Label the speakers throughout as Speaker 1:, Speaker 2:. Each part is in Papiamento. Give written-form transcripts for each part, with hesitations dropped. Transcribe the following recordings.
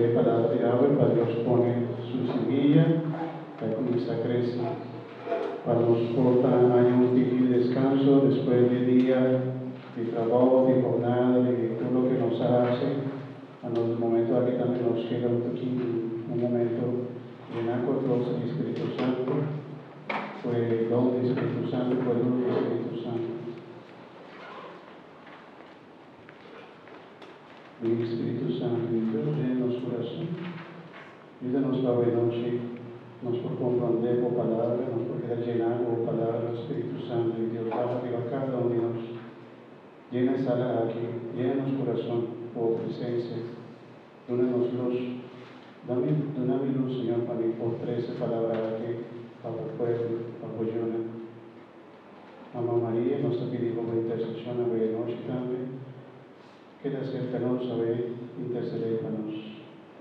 Speaker 1: komprondé e palabra di awe pa Dios pone su simia pa e kuminsá krese pa nos por ta haña un tiki di deskanso despues di dia di trabou, di jornada, di tur loke nos a hasi. Pa nos di momento aki tambe nos keda un tiki un momento yená ku e forsa di Spiritu Santu, ku e don di Spiritu Santu, ku e lus di Spiritu Santu. Bin Spiritu Santu di Dios den nos kurason, yuda nos pa awe nochi nos por komprondé bo Palabra, nos por keda yená ku bo Palabra. Spiritu Santu di Dios, baha riba kada un di nos. Yena e sala aki, yena nos kurason ku bo presensia. Duna nos lus. Dami, duna mi lus, Señor, pa mi por trese palabra aki pa bo pueblo, pa bo yunan. Mama Maria, nos ta pidi bo bo interseshon awe e nochi tambe. Keda serka nos awe, intersedé pa nos.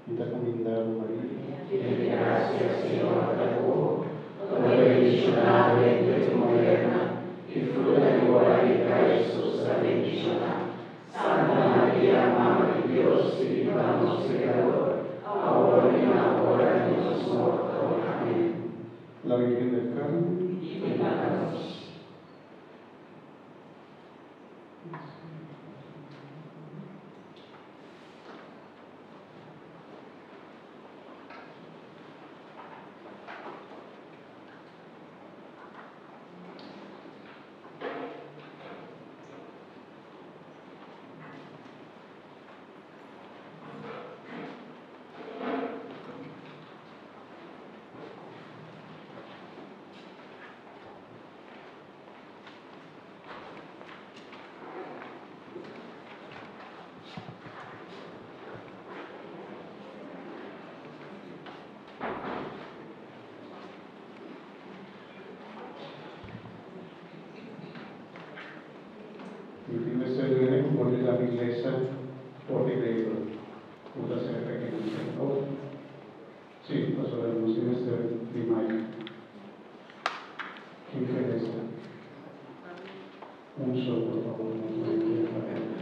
Speaker 1: Mi ta kuminda bo, Maria.
Speaker 2: Yen di grasia, Señor ta ku bo. Bo ta bendishoná entre tur muhernan, i fruta di bo barika, Hesus, ta bendishoná. Santa Maria, Mama di Dios, pidi pa nos pekador, awor i na ora di nos morto. Amèn.
Speaker 1: La Virgen del Carmen.
Speaker 2: Pidi pa nos.
Speaker 1: Mi tin mester hende ku por yuda mi lesa for di Beibel ku ta serka ki nan ser. Oh, sí, pasobra nos tin mester di mic. Ken ke lesa? Un so, por fabor, nos no tin tiempo pa hende.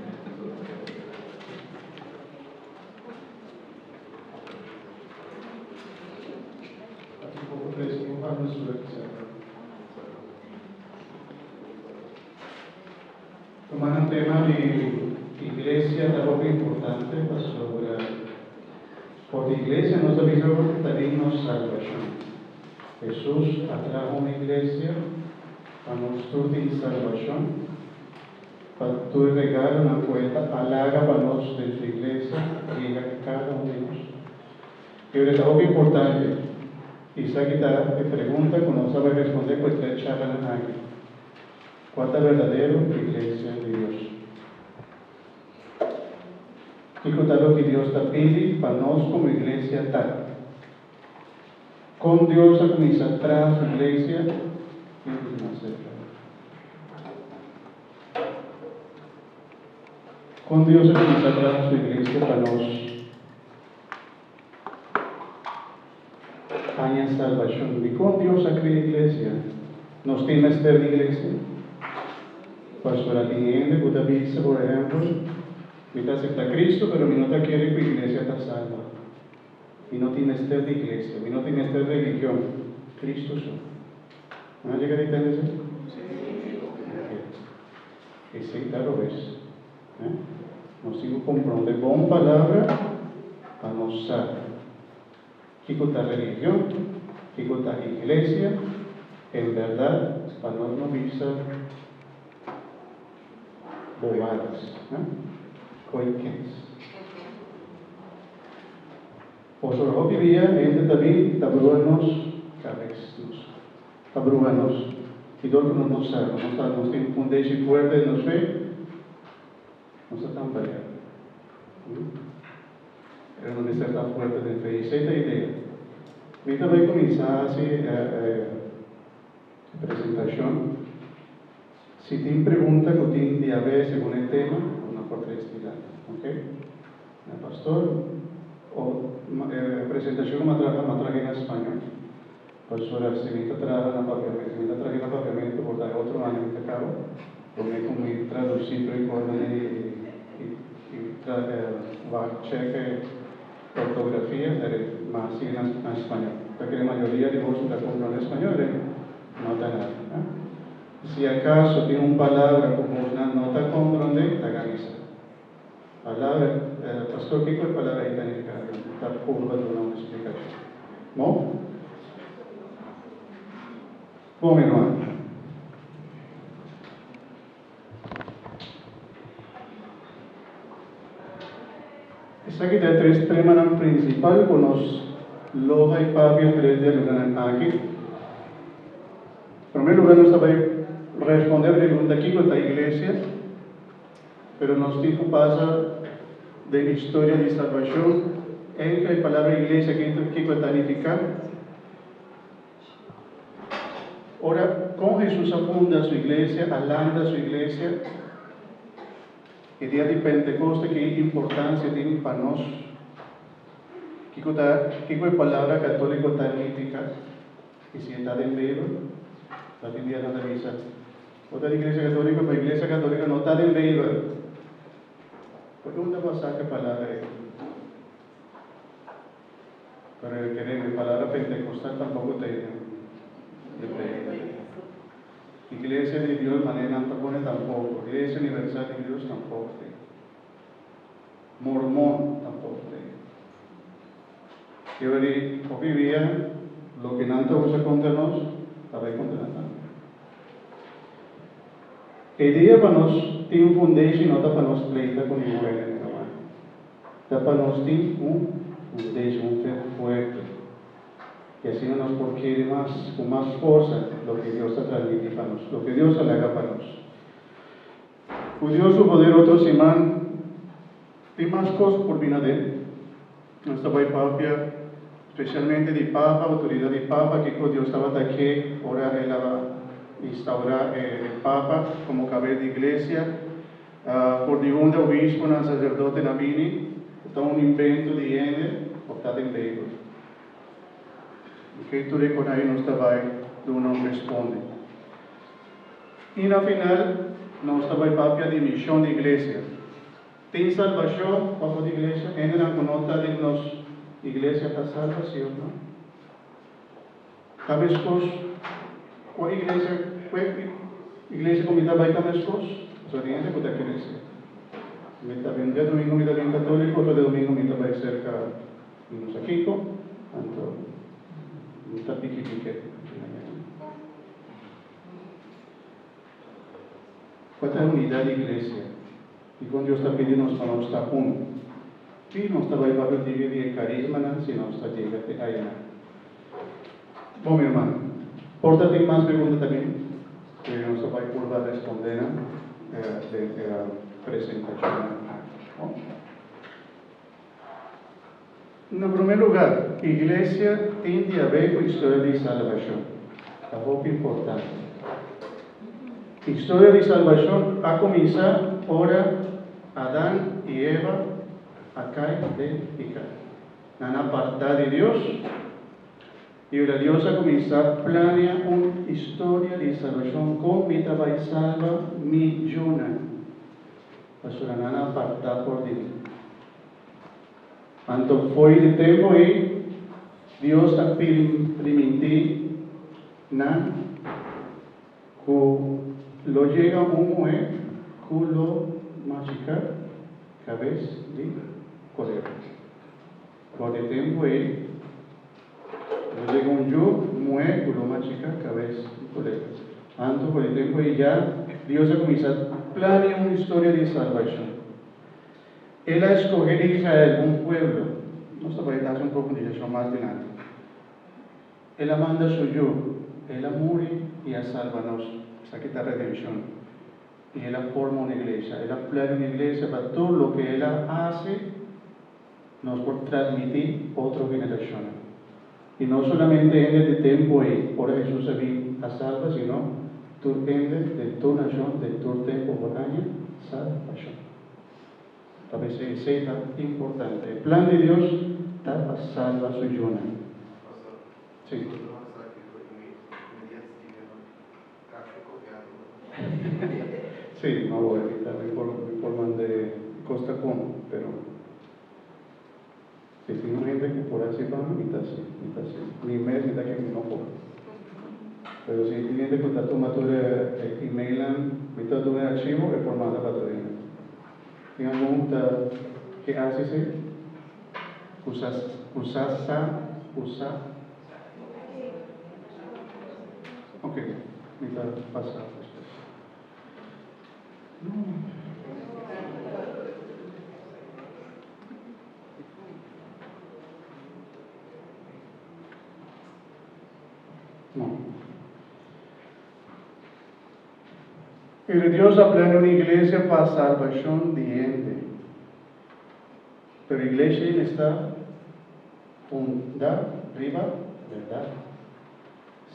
Speaker 1: Aki poko tres tin un par mesura kisas. Tumando tema di iglesia ta hopi importante pasobra for di iglesia nos ta bisa ku ta bin nos salbashon. Hesus a traha un iglesia pa nos tur tin salbashon, pa tur e regalonan ku E ta alaga pa nos den su iglesia yega kada un di nos. Pero e ta hopi importante, i esaki ta e pregunta ku nos a bai respondé ku e tres charlanan aki. Kua ta berdadero Iglesia di Dios? Kiko ta loke Dios ta pidi pa nos komo iglesia ta? Kon Dios a kuminsá traha su iglesia? Ken ku ta mas serka? Kon Dios a kuminsá traha su iglesia pa nos haña salbashon? Dikon Dios a kria iglesia? Nos tin mester di iglesia? Pasobra tin hende ku ta bisa, por ehèmpel, Mi ta aseptá Kristu, pero mi no ta kere ku iglesia ta salba. Mi no tin mester di iglesia. Mi no tin mester religion. Kristu so. Nan a yega di tende esei? Ok. Esei ta robes. Nos tin ku kompronde bon palabra pa nos sa kiko ta religion, kiko ta iglesia, en bèrdat pa nos no bisa bobadas, ko'i kens. Pasobra hopi bia hende ta bin ta brua nos kabes, nos ta brua nos, i dor ku nos no sa, nos ta nos tin un fundeshi fuerte den nos fe, nos ta tambaleá. Pero no mester ta fuerte den fe. Esei ta idea. Mi ta bai kuminsá hasi e presentashon. Si tin pregunta ku tin di haber segun e tema, bo no por trese dilanti. Ok? Na pastor, o e presentashon ku mi a traha, mi a traha na spañó. Pasobra si mi ta traha na papiamentu, si mi ta traha na papiamentu por ta e otro aña mi ta kaba, promé ku mi tradusí tur e kosnan i wak chèk e. Ortografia, m'a hasi na spañó. Ta kere mayoria di boso ta komprondé spañó, no ta nada. Si akaso tin un palabra ku bosnan no ta komprondé, laga mi sa. Palabra, Pastor, kiko e palabra ei ta nifiká? Mi ta purba duna un splikashon. Bon? Bon, mi ruman. Esaki ta e tres temanan prinsipal ku nos lo bai papia tres di e luganan aki. Promé lugar nos ta bai respondé e pregunta kiko ta iglesia, pero nos tin ku pasa den historia di salbashon entre e palabra iglesia kiko ta nifiká. Ora kon Hesus a funda su iglesia, a lanta su iglesia, e dia di Pentekoste ki importansia tin pa nos? Kiko ta kiko e palabra katoliko ta nifiká? I si e ta den Beibel? Ta tin dia nan ta bisa, Bo ta di iglesia katoliko, pero iglesia katoliko no ta den Beibel. Por unda bo a saka e palabra ei? Pero el kere mi palabra pentecostal tampoco ta den e Bijbel. Iglesia di Dios manera nan ta pone tampoco. Iglesia Universal di Dios tampoco ta ei. Mormon tampoco ta ei. Yo di hopi bia loke nan ta usa contra nos ta bay contra nan tambe. E dia pa nos tin un fundeshi no ta pa nos pleita cu ningun hende, ruman. Ta pa nos tin un fundeshi, un fe fuerte, i asina nos por kere mas, ku mas forsa, loke Dios ta transmití pa nos, loke Dios a laga pa nos. Ku Dios su poder otro siman tin mas kos por bini aden. Nos ta bai papia spesialmente di Papa, outoridat di Papa, kiko Dios tabata ke ora el a instaurá e Papa komo kabes di iglesia. For di unda obisponan, saserdotenan bini, ta un invento di hende of ta den Beibel? Oké, tur e kon ei nos ta bai duna un responde. I na final nos ta bai papia di mishon di iglesia. Tin salbashon pafó di iglesia? Hendenan ku no ta den nos iglesia ta salba, si of no? Ta meskos kua iglesia kue iglesia ku mi ta bai ta meskos? Pasobra tin hende ku ta kere esei. Mi ta bin djadumingu mi ta bin katoliko, otro djadumingu mi ta bai serka mi no sa kiko, anto mi ta piki pike. Kua ta e unidat di iglesia? Dikon Dios ta pidi nos pa nos ta un? I nos ta bai papia digi di e karismanan si nos ta yega te ayanan. Bon, mi ruman, por ta tin mas pregunta ta bin, pero nos ta bai purba respondé nan den e presentashonnan aki. Bon. Na promé lugá, iglesia tin di haber ku historia di salbashon. Ta hopi importante. Historia di salbashon a kuminsá ora Adan i Eva a kai den piká. Nan a apartá di Dios i ora Dios a kuminsá plania un historia di salbashon kon mi ta bai salba mi yunan, pasobra nan a apartá for di mi. Anto fo'i di tempu ei, Dios a primintí nan ku lo yega un muhé ku lo machiká kabes di kolebra. For di tempu ei, lo yega un yu muhé ku lo machiká kabes di kolebra. Anto for di tempu ei ya Dios a kuminsá plania un historia di salbashon. El a escoge Israel, un pueblo. Nos ta bai haci un profundisacion mas dilanti. El a manda su Yu, El a muri y a salba nos. Esaki ta redencion. Y El a forma un iglesia. El a plania un iglesia pa tur loke El a haci nos por transmiti otro generacionnan. Y no solamente hende di tempo ey, ora Jesus a bin a salba, sino tur hende den tur nacion, den tur tempo por haña salbacion. Ta p'esei esei ta importante. E plan di Dios ta pa salba su yunan. Sí. Sí, no bo evita, mi por mi por mand'e kosta kon, pero. Si tin un hende ku por hasi pa mi, mi ta hasi, mi ta hasi. Mi mes mi ta ke mi no por. Pero si tin hende ku ta tuma tur e emailnan, mi ta duna e archivo, e por manda pa tur hende. Tin algun ku ta ke hasi esei? Ku sa, ku sa sa, ku sa. Ok, mi ta pasa despues. No. Pero Dios a plania un iglesia pa salbashon di hende. Pero iglesia ei mester funda riba bèrdat.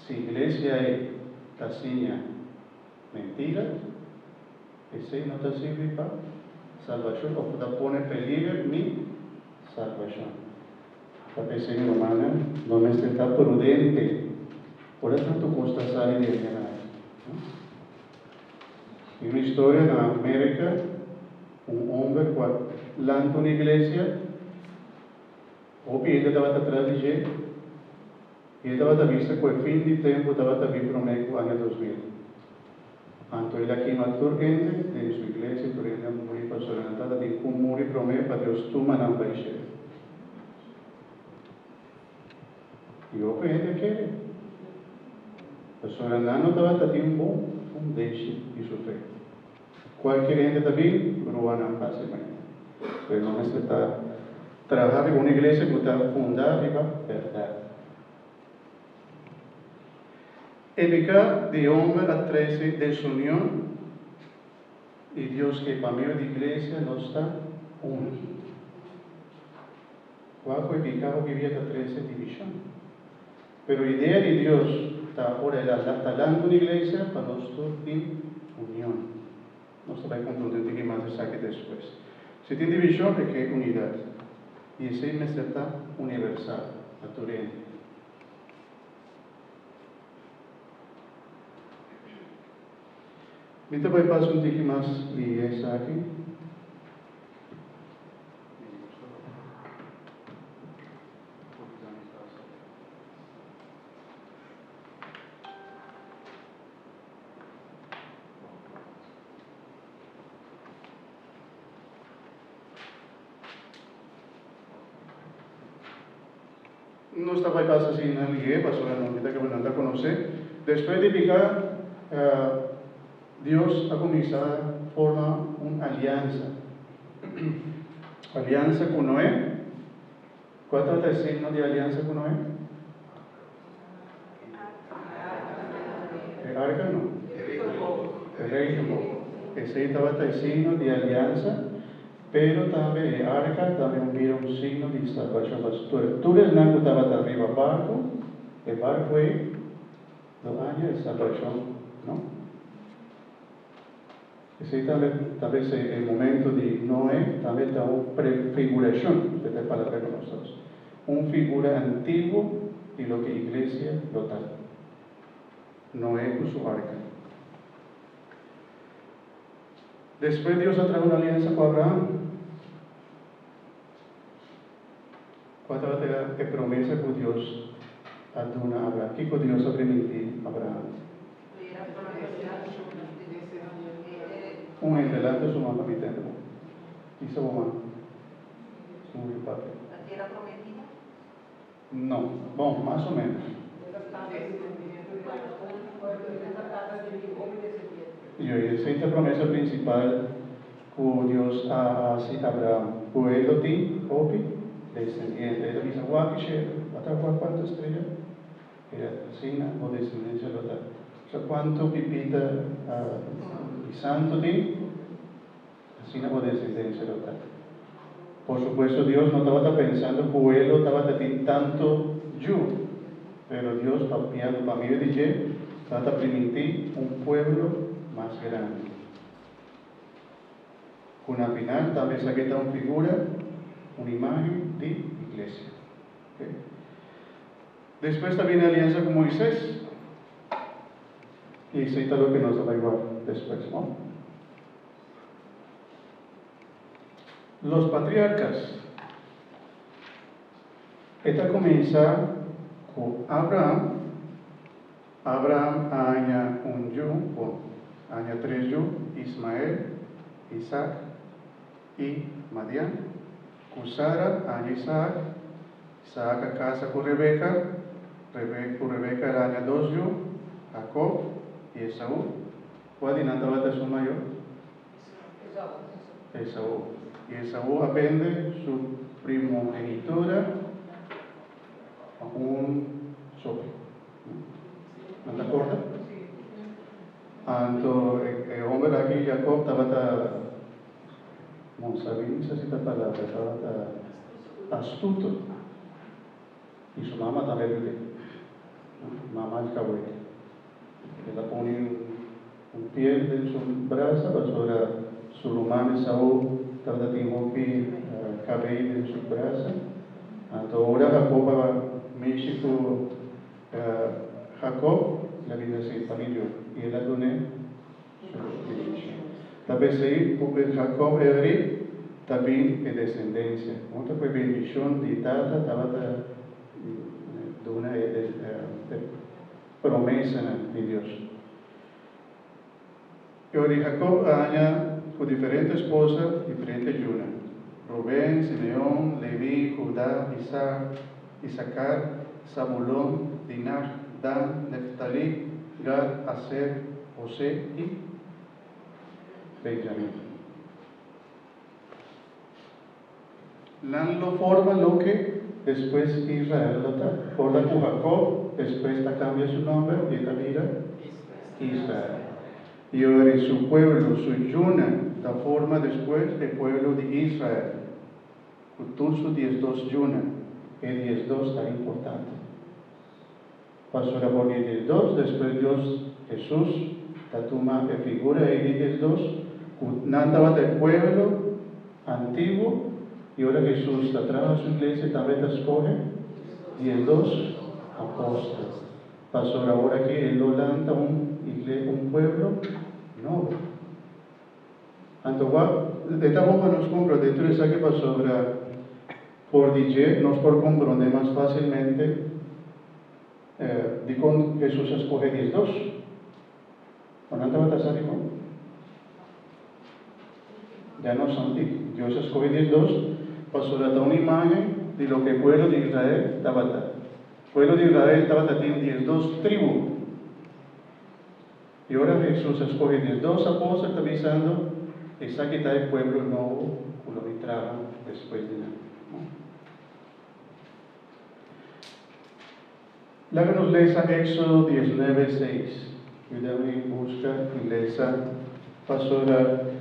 Speaker 1: Si iglesia ei ta siña mentira, esei no ta sirbi pa salbashon òf ta pone peliger mi salbashon. Ta p'esei, mi rumannan, no mester ta prudente ora tantu kos ta sali di hende nan. Tin un historia na Merika, un homber ku a lanta un iglesia, hopi hende tabata tras di dje, i e tabata bisa ku e fin di tempu tabata bin promé ku aña 2000. Anto el a kima tur hende den su iglesia i tur hende a muri pasobra nan tabata tin ku muri promé pa Dios tuma nan bai shelu. I hopi hende a kere, pasobra nan no tabata tin un bon fundeshi di su fe. Kualkier hende ta bin brua nan fásilmente. Pero no mester ta traha riba un iglesia ku ta fundá riba bèrdat. E piká di homber a trese desunion i Dios ke pa medio di iglesia nos ta uni. Kua ku e piká hopi bia ta trese divishon. Pero idea di Dios ta ora el a ta lanta un iglesia pa nos tur tin union. Nos ta bai komprondé un tiki mas esaki despues. Si tin divishon e ke unidat. I esei mester ta universal pa tur hende. Mi ta bai pasa un tiki mas lihé esaki. Nos ta bai pasa asina lihé pasobra nos mita ke nan ta konosé. Despues di piká, Dios a kuminsá forma un aliansa. Aliansa ku Noé. Kua tabata e signo di aliansa ku Noé? E arka no. E regenboog. Esei tabata e signo di aliansa. Pero tambe e arka tambe un bira un signo di salbashon pa tur tur esnan ku tabata riba barku, e barku ei lo haña e salbashon, no? Esei tambe ta bes e momento di Noe tambe ta un prefigurashon, esei ta e palabra ku nos ta usa, un figura antiguo di loke iglesia lo ta. Noe ku su arka. Despues Dios a traha un aliansa ku Abraham. Kua tabata e promesa ku Dios a duna Abraham? Kiko Dios a primintí Abraham? Un hende lanta su man pa mi tende bo. Kisa bo man. Un hende papia.
Speaker 3: La tierra prometida?
Speaker 1: No. Bon, mas o menos. Yo, i esei ta promesa prinsipal ku Dios a hasi Abraham, ku e lo tin hopi desendiente. E ta bisa, Wak i shelu, bo ta wak kuantu strea? I asina bo desendensia lo ta. Sa kuantu pipita di santu tin? Asina bo desendensia lo ta. Por supuesto Dios no tabata pensando ku e lo tabata tin tantu yu, pero Dios papiando pa medio di dje tabata primintí un pueblo mas grandi. Ku na final tambe esaki ta un figura, un imagen di iglesia. Okay. Despues ta bini aliansa ku Moises, i esei ta loke nos ta bai wak despues, no? Los patriarcas. E ta kuminsá ku Abraham. Abraham a haña un yu, bon, a haña tres yu, Ismael, Isaac i Madian. Ku Sara a haña Isaac. Isaac a kasa ku Rebeka. Rebe, ku Rebeka el a haña dos yu, Jacob i Esaú. Kua di nan tabata esun mayó? Esaú. I Esaú a bende su primogenitura pa un sopi. Nan ta korda? Anto e homber aki, Jacob, tabata, bon sabi ni sa si ta palabra, tabata astuto. I su mama tambe a yud'é. Mama alcahuete. El a pone un piel den su brasa pasobra su ruman Esaú tabata tin hopi kabei den su brasa. Anto ora Jacob a mishi ku Jacob, el a bisa si, Pa mi Dios. I el a dun'é su bendishon. Ta p'esei ku Jacob e ri ta bin e desendensia. Hunto ku e bendishon di tata tabata duna e promesanan di Dios. E ora di Jacob a haña ku diferente esposa diferente yunan, Ruben, Simeon, Levi, Huda, Isaac, Isacar, Zabulon, Dinah, Dan, Neftali, Gad, Aser, Jose i Benjamin. Nan lo forma loke despues Israel lo ta. Ora ku Jacob despues ta kambia su nòmber i e ta bira Israel. I ora i su pueblo, su yunan, ta forma despues e pueblo di Israel, ku tur su diesdos yunan. E diesdos ta importante. Pasobra por di diesdos, despues Dios, Hesus, ta tuma e figura ei di diesdos, ku nan tabata e pueblo antiguo, i ora Hesus ta traha su iglesia tambe ta skohe 12 apòstel. Pasobra ora aki e lo lanta un igle un pueblo nobo. Anto wak, e ta bon pa nos komprondé tur esaki pasobra for di dje nos por komprondé mas fásilmente dikon Hesus a skohe 12. O nan tabata sa dikon? Ya nos santi, Dios a skohe 12 pasobra ta un imágen di loke e pueblo di Israel tabata. Pueblo di Israel tabata tin 12 tribu. I ora Hesus a skohe 12 apòstel ta bisando, Esaki ta e pueblo nobo ku lo mi traha despues di nan. Laga nos lesa Éksodo 19, seis. Yuda mi buska i lesa pasobra.